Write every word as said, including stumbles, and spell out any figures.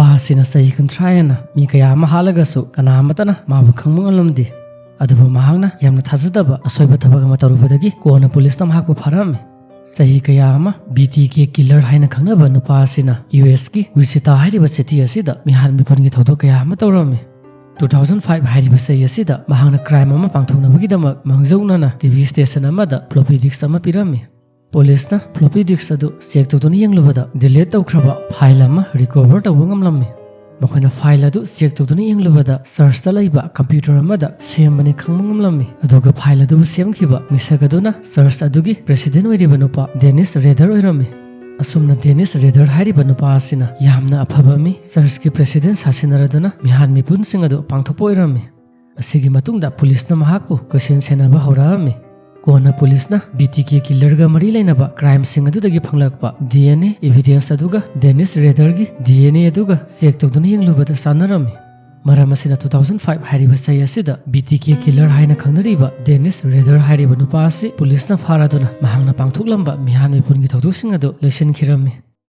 ꯅꯨꯄꯥ ꯑꯁꯤꯅ ꯆꯍꯤ ꯀꯨꯟꯊ꯭ꯔꯥ ꯍꯦꯟꯅ ꯃꯤ ꯀꯌꯥ ꯑꯃ ꯍꯥꯠꯂꯒꯁꯨ ꯀꯅꯥ ꯑꯃꯠꯇꯅ ꯃꯥꯕꯨ ꯈꯪꯕ ꯉꯝꯂꯝꯗꯦ꯫ ꯑꯗꯨꯕꯨ ꯃꯍꯥꯛꯅ ꯌꯥꯝꯅ ꯊꯥꯖꯗꯕ ꯑꯁꯣꯏꯕ ꯊꯕꯛ ꯑꯃ ꯇꯧꯔꯨꯕꯗꯒꯤ ꯀꯣꯟꯅ ꯄꯨꯂꯤꯁꯅ ꯃꯍꯥꯛꯄꯨ ꯐꯥꯔꯛꯑꯝꯃꯤ꯫ ꯆꯍꯤ ꯀꯌꯥ ꯑꯃ ꯕꯤ ꯇꯤ ꯀꯦ ꯀꯤꯂꯔ ꯍꯥꯏꯅ ꯈꯪꯅꯕ ꯅꯨꯄꯥ ꯑꯁꯤꯅ ꯌꯨ ꯑꯦꯁꯀꯤ ꯋꯤꯆꯤꯇꯥ ꯍꯥꯏꯔꯤꯕ ꯁꯤꯇꯤ ꯑꯁꯤꯗ ꯃꯤꯍꯥꯠ ꯃꯤꯄꯨꯟꯒꯤ ꯊꯧꯗꯣꯛ ꯀꯌꯥ ꯑꯃ ꯇꯧꯔꯝꯃꯤ꯫ ꯇꯨ ꯊꯥꯎꯖꯟ ꯐꯥꯏꯚ ꯍꯥꯏꯔꯤꯕ ꯆꯍꯤ ꯑꯁꯤꯗ ꯃꯍꯥꯛꯅ ꯀ꯭ꯔꯥꯏꯝ ꯑꯃ ꯄꯥꯡꯊꯣꯛꯅꯕꯒꯤꯗꯃꯛ ꯃꯥꯡꯖꯧꯅꯅ ꯇꯤ ꯚꯤ ꯁ꯭ꯇꯦꯁꯟ ꯑꯃꯗ ꯐ꯭ꯂꯣꯄꯤ ꯗꯤꯛꯁ ꯑꯃ ꯄꯤꯔꯝꯃꯤ꯫ ꯄꯨꯂꯤꯁꯅ ꯐ꯭ꯂꯣꯄꯤ ꯗꯤꯛꯁ ꯑꯗꯨ ꯆꯦꯛ ꯇꯧꯗꯨꯅ ꯌꯦꯡꯂꯨꯕꯗ ꯗꯤꯂꯤꯠ ꯇꯧꯈ꯭ꯔꯕ ꯐꯥꯏꯜ ꯑꯃ ꯔꯤꯀꯣꯚꯔ ꯇꯧꯕ ꯉꯝꯂꯝꯃꯤ꯫ ꯃꯈꯣꯏꯅ ꯐꯥꯏꯜ ꯑꯗꯨ ꯆꯦꯛ ꯇꯧꯗꯨꯅ ꯌꯦꯡꯂꯨꯕꯗ ꯆꯔꯆꯇ ꯂꯩꯕ ꯀꯝꯄ꯭ꯌꯨꯇꯔ ꯑꯃꯗ ꯁꯦꯝꯕꯅꯤ ꯈꯪꯕ ꯉꯝꯂꯝꯃꯤ꯫ ꯑꯗꯨꯒ ꯐꯥꯏꯜ ꯑꯗꯨꯕꯨ ꯁꯦꯝꯈꯤꯕ ꯃꯤꯁꯛ ꯑꯗꯨꯅ ꯆꯔꯆ ꯑꯗꯨꯒꯤ ꯄ꯭ꯔꯦꯁꯤꯗꯦꯟ ꯑꯣꯏꯔꯤꯕ ꯅꯨꯄꯥ ꯗꯦꯅꯤꯁ ꯔꯦꯗꯔ ꯑꯣꯏꯔꯝꯃꯤ꯫ ꯑꯁꯨꯝꯅ ꯗꯦꯅꯤꯁ ꯔꯦꯗꯔ ꯍꯥꯏꯔꯤꯕ ꯅꯨꯄꯥ ꯑꯁꯤꯅ ꯌꯥꯝꯅ ꯑꯐꯕ ꯃꯤ, ꯆꯔꯆꯀꯤ ꯄ꯭ꯔꯦꯁꯤꯗꯦꯟ ꯁꯥꯁꯤꯟꯅꯔꯗꯨꯅ ꯃꯤꯍꯥꯠ ꯃꯤꯄꯨꯟꯁꯤꯡ ꯑꯗꯨ ꯄꯥꯡꯊꯣꯛꯄ ꯑꯣꯏꯔꯝꯃꯤ꯫ ꯃꯁꯤꯒꯤ ꯃꯇꯨꯡꯗ ꯄꯨꯂꯤꯁꯅ ꯃꯍꯥꯛꯄꯨ ꯀꯣꯏꯁꯦꯟ ꯁꯦꯟꯅꯕ ꯍꯧꯔꯛꯑꯝꯃꯤ꯫ ꯀꯣꯟꯅ ꯄꯨꯂꯤꯁꯅ ꯕꯤ ꯇꯤ ꯀꯦ ꯀꯤꯂꯔꯒ ꯃꯔꯤ ꯂꯩꯅꯕ ꯀ꯭ꯔꯥꯏꯝꯁꯤꯡ ꯑꯗꯨꯗꯒꯤ ꯐꯪꯂꯛꯄ ꯗꯤ ꯑꯦꯟ ꯑꯦ ꯏꯚꯤꯗꯦꯟꯁ ꯑꯗꯨꯒ ꯗꯦꯅꯤꯁ ꯔꯦꯗꯔꯒꯤ ꯗꯤ ꯑꯦꯟ ꯑꯦ ꯑꯗꯨꯒ ꯆꯦꯛ ꯇꯧꯗꯨꯅ ꯌꯦꯡꯂꯨꯕꯗ ꯆꯥꯟꯅꯔꯝꯃꯤ꯫ ꯃꯔꯝ ꯑꯁꯤꯅ ꯇꯨ ꯊꯥꯎꯖꯟ ꯐꯥꯏꯚ ꯍꯥꯏꯔꯤꯕ ꯆꯍꯤ ꯑꯁꯤꯗ ꯕꯤ ꯇꯤ ꯀꯦ ꯀꯤꯂꯔ ꯍꯥꯏꯅ ꯈꯪꯅꯔꯤꯕ ꯗꯦꯅꯤꯁ ꯔꯦꯗꯔ ꯍꯥꯏꯔꯤꯕ ꯅꯨꯄꯥ ꯑꯁꯤ ꯄꯨꯂꯤꯁꯅ ꯐꯥꯔꯗꯨꯅ ꯃꯍꯥꯛꯅ ꯄꯥꯡꯊꯣꯛꯂꯝꯕ ꯃꯤꯍꯥꯠ ꯃꯤꯄꯨꯟꯒꯤ ꯊꯧꯗꯣꯛꯁꯤꯡ ꯑꯗꯨ ꯂꯣꯏꯁꯤꯟꯈꯤꯔꯝꯃꯤ꯫